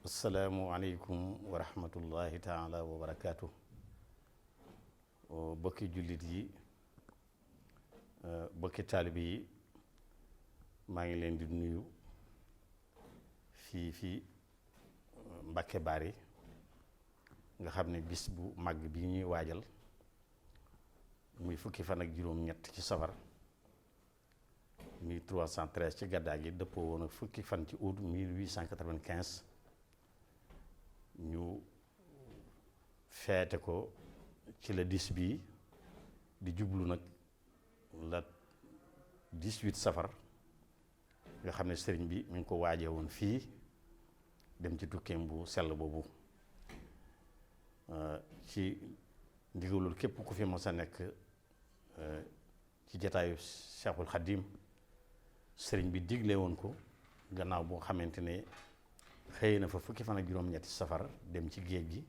asalaamualeykum wa rahmatullahi taala wa barakaatu. bokki jullit yi bokki taalibe yi maa ngi leen di nuyu fii Mbàkke Bari nga xam ne bis bu màgg bi ñuy waajal muy fukki fan ak juróom-ñett ci safar 1313 ci gàddaa gi dëppoo woon ak fukki fan ci août 1895 ñu feete ko ci la 10 bii di jublu nag la 18 safar nga xam ne sëriñ bi mi ngi ko waajee woon fii dem ci tukkeem bu sell boobu ci ndigalul képp ku fi mos a nekk ci jataayu Cheikhul Khadim sëriñ bi digle woon ko gannaaw boo xamante ne xëy na fa fukki fan ak juróom-ñetti safar dem ci géej gi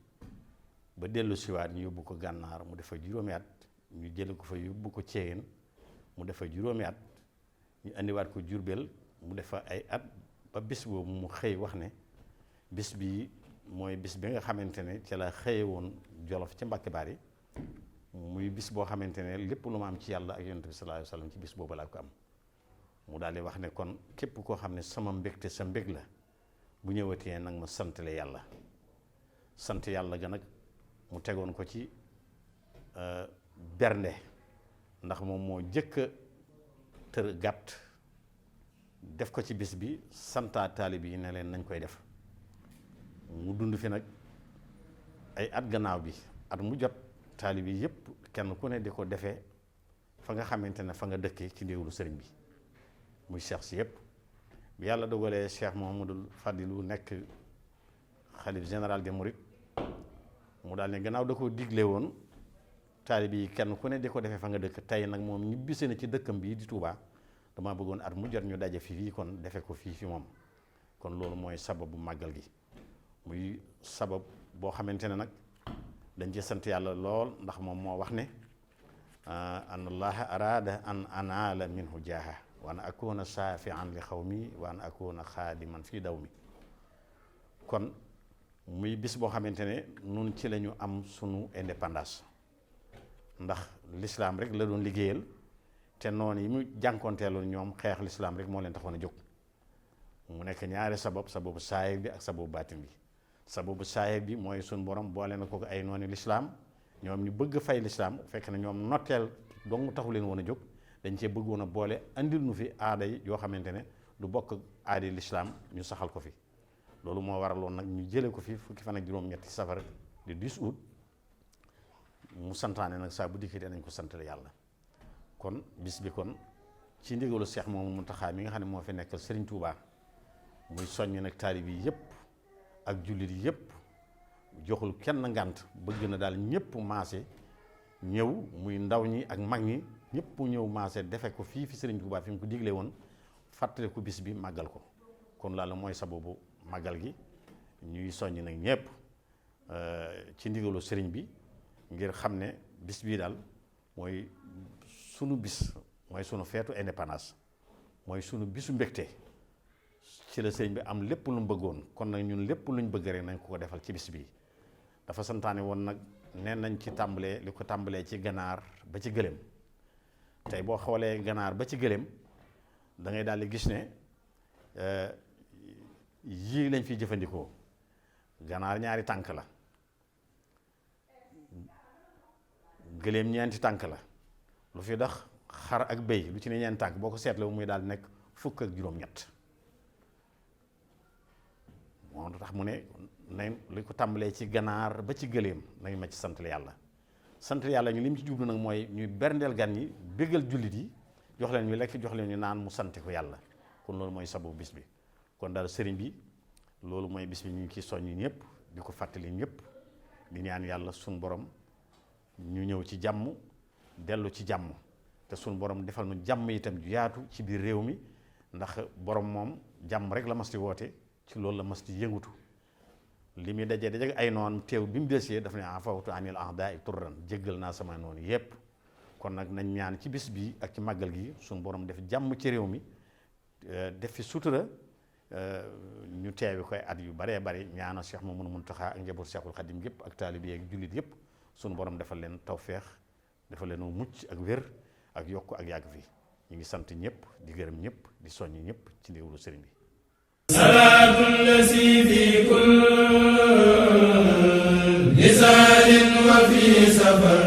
ba dellu siwaat ñu yóbbu ko gànnaar mu defa juróomi at ñu jële ko fa yóbbu ko Ceyeen mu defa juróomi at ñu indiwaat ko Jurbel mu defa ay at ba bis boobu mu xëy wax ne bis bi mooy bis bi nga xamante ne ci la xëye woon Jolof ci Mbàkke Bari muy bis boo xamante ne lépp lu ma am ci yàlla ak yonent bi sallallahu alayhi wa sallam ci bis boobu laa ko am mu daal di wax ne kon képp koo xam ne sama mbégte sa mbég la bu ñëwatee nag ma santale yàlla sant yàlla ga nag mu tegoon ko ci bernde ndax moom moo jëkk a tër gàtt def ko ci bis bi santaa taalib yi ne leen nañ koy def mu dund fi nag ay at gannaaw bi at mu jot taalib yi yépp kenn ku ne di ko defee fa nga xamante ne fa nga dëkkee ci ndéewlu sëriñ bi muy cheikh si yépp bi yàlla dogalee Cheikh Mouhamadul Fadilu nekk xalif général des Mourides mu daal ne gannaaw da ko digle woon taalib yi kenn ku ne di ko defee fa nga dëkk tey nag moom ñibbisi na ci dëkkam bii di Touba dama bëggoon at mu jot ñu daje fii kon defe ko fii fi moom kon loolu mooy sababu màggal gi muy sabab boo xamante ne nag dañ ci sant yàlla lool ndax moom moo wax ne an allaha arada an anaala minhu jaaha wa an akuna saafian li xawmi wa an akuna xaadiman fii daw mi kon muy bis boo xamante ne nun ci la ñu am sunu indépendance ndax l'islam rek la doon liggéeyal te noonu yi mu jànkoonteeloon ñoom xeex l'islam rek moo leen taxoon a jóg mu nekk ñaari sababu saayir bi ak sababu baatin bi sababu saayir bi mooy sunu borom boole na ko ay noonu l'islam ñoom ñu bëgg fay l'islam fekk na ñoom notteel dong taxu leen woon a jóg dañ cee bëggoon a boole andil nu fi aada yi yoo xamante ne du bokk aada yi l'islam ñu saxal ko fi loolu moo waraloon nag ñu jële ko fi fukki fan ak juróom-ñetti safar di 10 août mu santaane nag saa bu dikkee danañ ko santale yàlla kon bis bi kon ci ndigalu Seex moomu Muntaxaa mi nga xam ne moo fi nekkal Sëriñ Tuubaa muy soññ nag taalib yi yépp ak jullit yi yépp joxul kenn ngànt bëgg na daal ñépp maase ñëw muy ndaw ñi ak mag ñi ñépp ñëw maase defe ko fii fi Sëriñ Tuubaa fi mu ko digle woon fàttale ko bis bi màggal ko kon loolu mooy sababu màggal gi ñuy soññ nag ñépp ci ndigalu sëriñ bi ngir xam ne bis bii daal mooy sunu bis mooy sunu feetu indépendance mooy sunu bisu mbégte ci la sëriñ bi am lépp lu mu bëggoon kon nag ñun lépp lu ñu bëgg rek nañ ko defal ci bis bii dafa santaane woon nag nee nañ ci tàmbalee li ko tàmbalee ci ganaar ba ci gëléem tey boo xoolee ganaar ba ci gëléem da ngay daal di gis ne yii lañ fiy jëfandikoo ganaar ñaari tànk la gëléem ñeenti tànk la lu fi dox xar ak béy lu ci ne ñeenti tànk boo ko seetloo muy daal nekk fukk ak juróom-ñett moo tax mu ne nañ li ko tàmbalee ci ganaar ba ci gëléem nañ ma ci sant yàlla sant yàlla ñu lim ci jublu nag mooy ñuy berndeel gan ñi bégal jullit yi jox leen ñu lekk jox leen ñu naan mu sante ko yàlla kon loolu mooy sababu bis bi kon daal sëriñ bi loolu mooy bis bi ñu ngi ciy soññ ñëpp di ko fàttali ñëpp di ñaan yàlla suñ borom ñu ñëw ci jàmm dellu ci jàmm te suñ borom defal nu jàmm itam ju yaatu ci biir réew mi ndax borom moom jàmm rek la mas di woote ci loolu la mas di yëngutu li muy daje ay noon teew bi mu desee daf ne afawtu anil ahdaa turran jéggal naa sama noonu yépp kon nag nañ ñaan ci bis bi ak ci màggal gi suñ borom def jàmm ci réew mi def fi sutura ñu teewi koy at yu baree bari ñaanal Cheikh Mamadou Mountakha ak njaboot Cheikhul Khadim yëpp ak taalibe yi ak jullit yëpp sunu borom defal leen tawféex defal leen mucc ak wér ak yokk ak yàgg fi ñu ngi sant ñëpp di gërëm ñëpp di soññ ñëpp ci ndigalu sëriñ bi. salaatu lasi fi kulli lisaanin wa fi safar